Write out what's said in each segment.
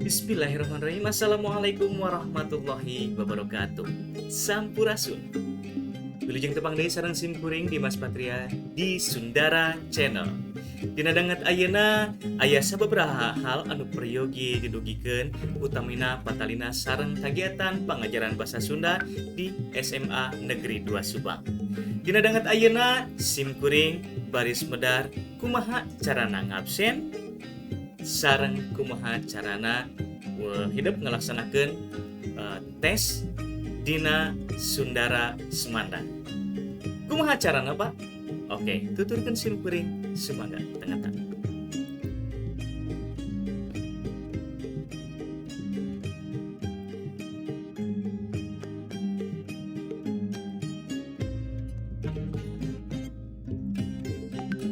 Bismillahirrahmanirrahim. Assalamualaikum warahmatullahi wabarakatuh. Sampurasun. Wilujeng tepang deui sareng sim kuring Dimas Patria di Sundara Channel. Dina danget ayeuna aya sababaraha hal anu peryogi didugikeun, utamina patalina sareng kagiatan pangajaran bahasa Sunda di SMA Negeri 2 Subang. Dina danget ayeuna sim kuring baris medar kumaha carana ngabsen sareng kumaha carana hidep ngalaksanakeun tes dina Sundara Smanda. Kumaha carana, Pak? Oke, tuturkeun sim kuring, sumangga tengah.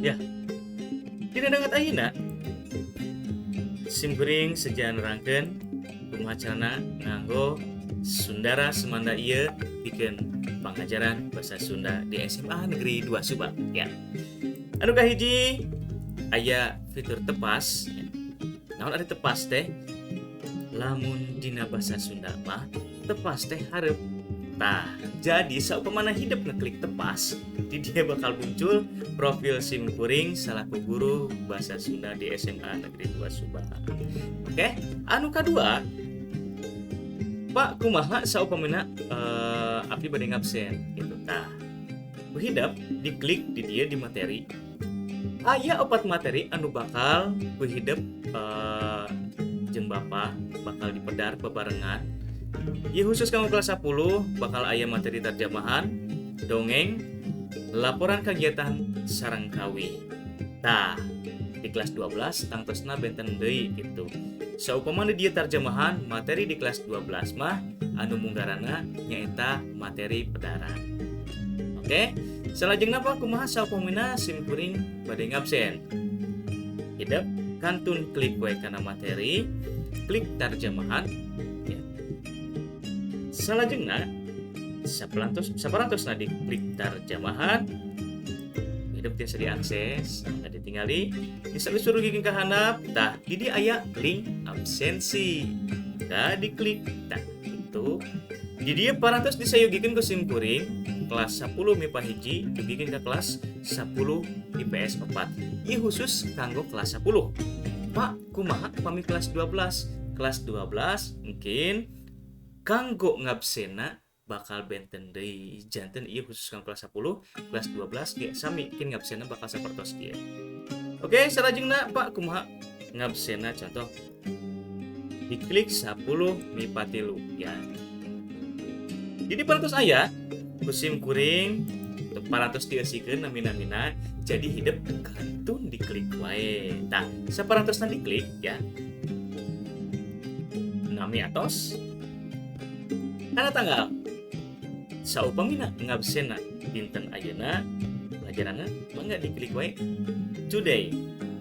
Ya, dina danget ayeuna sim kuring seja nerangkeun kumaha carana nganggo Sundara Smanda ieu pikeun pangajaran bahasa Sunda di SMA Negeri 2 Subang ya. Anu kahiji aya fitur tepas ya. Naon ari tepas teh? Lamun dina bahasa Sunda mah tepas teh hareup. Tah, jadi saupamana hidep ngeklik tepas, di dia bakal muncul profil sim kuring selaku guru bahasa Sunda di SMA Negeri 2 Subang. Oke, anu kadua, Pak, kumaha saupamina abdi bade ngabsen gitu. Tah, ku hidep diklik di dia di materi. Aya 4 materi anu bakal ku hidep jeung Bapak bakal dipedar bebarengan. Ieu khusus kanggo kelas 10 bakal aya materi terjemahan, dongeng, laporan kegiatan sareng kawi. Tah, di kelas 12 tangtosna benten deui gitu. Saupama di dieu terjemahan materi di kelas 12 mah anu munggarana nyaeta materi pedaran. Oke, salajengna Pak, kumaha saupamina sim kuring bade ngabsen? Hidep kantun klik we kana materi, klik terjemahan. Ya. Salajengna saparantosna diklik terjemahan, hidep tiasa diakses, nggak ditinggali, bisa disuruh giging ke handap. Tah, di dia aya link absensi. Tah, diklik. Tah, itu. Di dia parantos disayogikeun ku sim kuring kelas 10 MIPA 1 dugikeun ka kelas 10 IPS 4. Ieu khusus kanggo kelas 10. Pak, kumaha pami kelas 12? Kelas 12 mungkin kanggo ngabsena bakal benten deui. Janten ieu khusus kanggo kelas 10, kelas 12 ge sami kin ngabsena bakal sapertos kieu. Oke, salajengna Pak, kumaha ngabsena? Contoh diklik 10 MIPA 3 ya. Jadi parantos aya musim kuring parantos dieusikeun nami-namina, jadi hidep kantun diklik wae. Tah, saparantosna diklik ya. Nami atos kana tanggal. Saupamina ngabsena dinten ayeuna pelajaranna mangga diklik wae today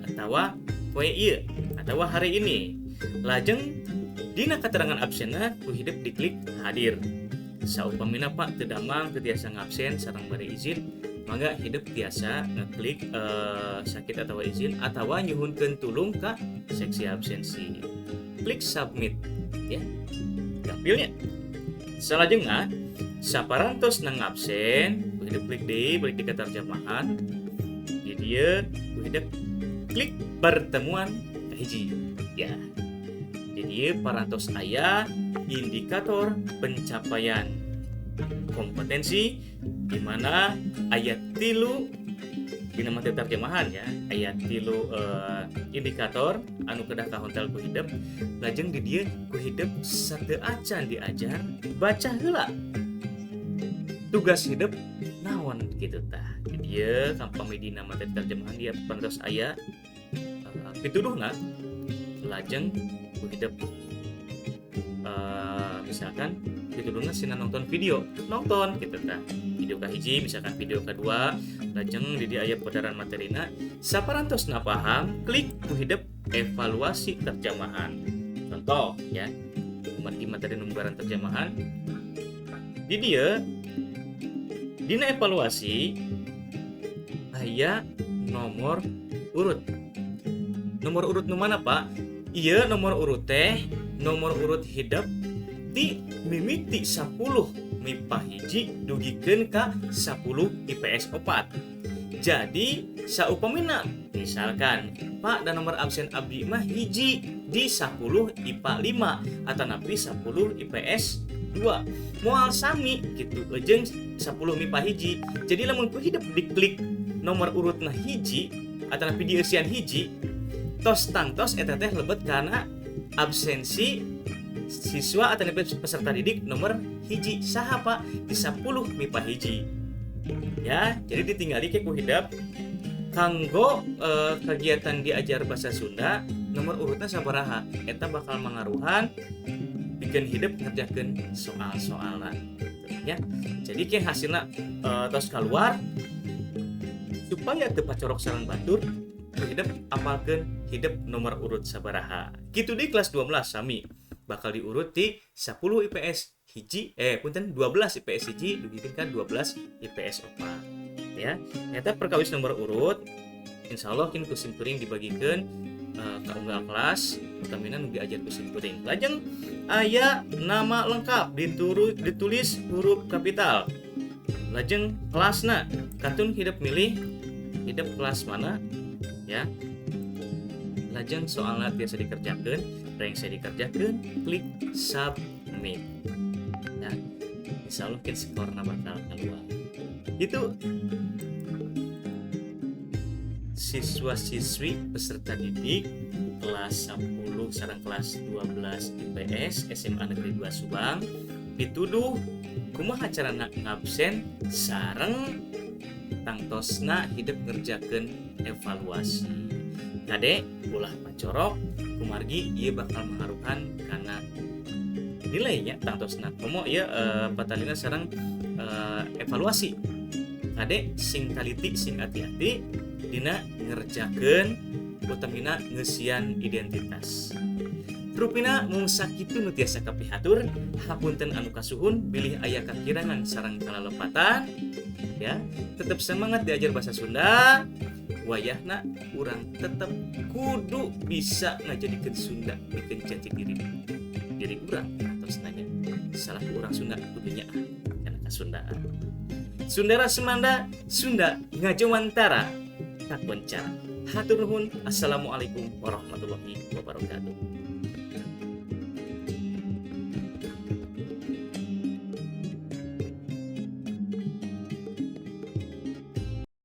atawa poe ieu atawa hari ini. Lajeng dina keterangan absenna ku hidep diklik hadir. Saupamina Pak teu damang teu tiasa ngabsen sareng bari izin, mangga hidep tiasa ngeklik sakit atawa izin atawa nyuhunkeun tulung ka seksi absensi. Klik submit ya. Gampilnya. Salajengna saparantos nang absen, ku hidep klik deui balik di terjemahan. Di dieu ku hidep klik pertemuan kahiji ya. Di dieu parantos aya indikator pencapaian kompetensi di mana aya 3 dina materi terjemahan ya, aya 3 indikator anu kedah kahontal ku hidep. Lajeng di dieu ku hidep sateu acan diajar baca heula tugas hidep naon gitu tah. Di dieu kampami dina materi terjemahan dia parantos aya pituduhna. Lajeng ku hidep misalkan pituduhna sina nonton video, nonton gitu tah. Video kahiji misalkan video kedua, lajeng di dieu aya pedaran materina. Saparantosna paham, klik ku hidep evaluasi terjemahan. Contoh ya, kumargi materi nunggaran terjemahan. Di dieu dina evaluasi aya nomor urut. Nomor urut nu mana, Pak? Ieu nomor urut teh Nomor urut hidep ti mimiti 10 MIPA 1 dugikeun ka 10 IPS 4. Jadi saupamina misalkan Pak dan nomor absen abdi mah 1 di 10 IPA 5 atau napi 10 IPS 2, moal sami gitu jeung 10 MIPA 1. Jadi lamun ku hidep diklik nomor urutna 1 atau napi dieusian 1, tos tangtos eta teh lebet kana absensi siswa atau napi peserta didik nomor 1. Saha, Pak? Di 10 MIPA 1 ya. Jadi ditinggali ke ku hidep kanggo kegiatan diajar bahasa Sunda nomor urutnya sabaraha, eta bakal mangaruhan bikin hidep ngerjakeun soal-soalna gitu ya. Jadi ke hasilnya tos keluar, supaya teu pacorok sareng batur, hidep apalkeun hidep nomor urut sabaraha gitu. Di kelas 12 sami bakal diurut di 10 IPS 1, eh punten, 12 IPS 1 dugikeun ka 12 IPS 4 ya. Eta perkawis nomor urut. Insya Allah kini ku simkuring dibagikan ke unggal kelas, utamina nu diajar ku simkuring. Lajeng aya nama lengkap ditulis huruf kapital, lajeng kelasna katun hidep milih hidep kelas mana ya. Lajeng soalnya biasa dikerjakan, rengse dikerjakan, klik submit ya. Insya Allah mungkin skorna bakal keluar. Itu siswa-siswi peserta didik kelas 10 sareng kelas 12 IPS SMA Negeri 2 Subang dituduh kumaha carana ngabsen sareng tangtosna hidep ngerjakeun evaluasi. Kade ulah pacorok kumargi ieu bakal mengaruhan kana nilainya tangtosna, komo ieu patalina sareng evaluasi. Kade sing taliti, sing hati-hati dina ngerjakeun, utamina ngeusian identitas. Rupina mung sakitu nu tiasa kapihatur. Hapunten anu kasuhun bilih aya kakirangan sareng kalalepatan ya. Tetap semangat diajar bahasa Sunda. Wayahna urang tetep kudu bisa ngajadikeun Sunda bikin jati diri diri urang atau nanya salah urang Sunda kudunya karena kasundaan. Sundara Semanda, Sunda ngajewantara kakoncara. Hatur nuhun. Assalamualaikum warahmatullahi wabarakatuh.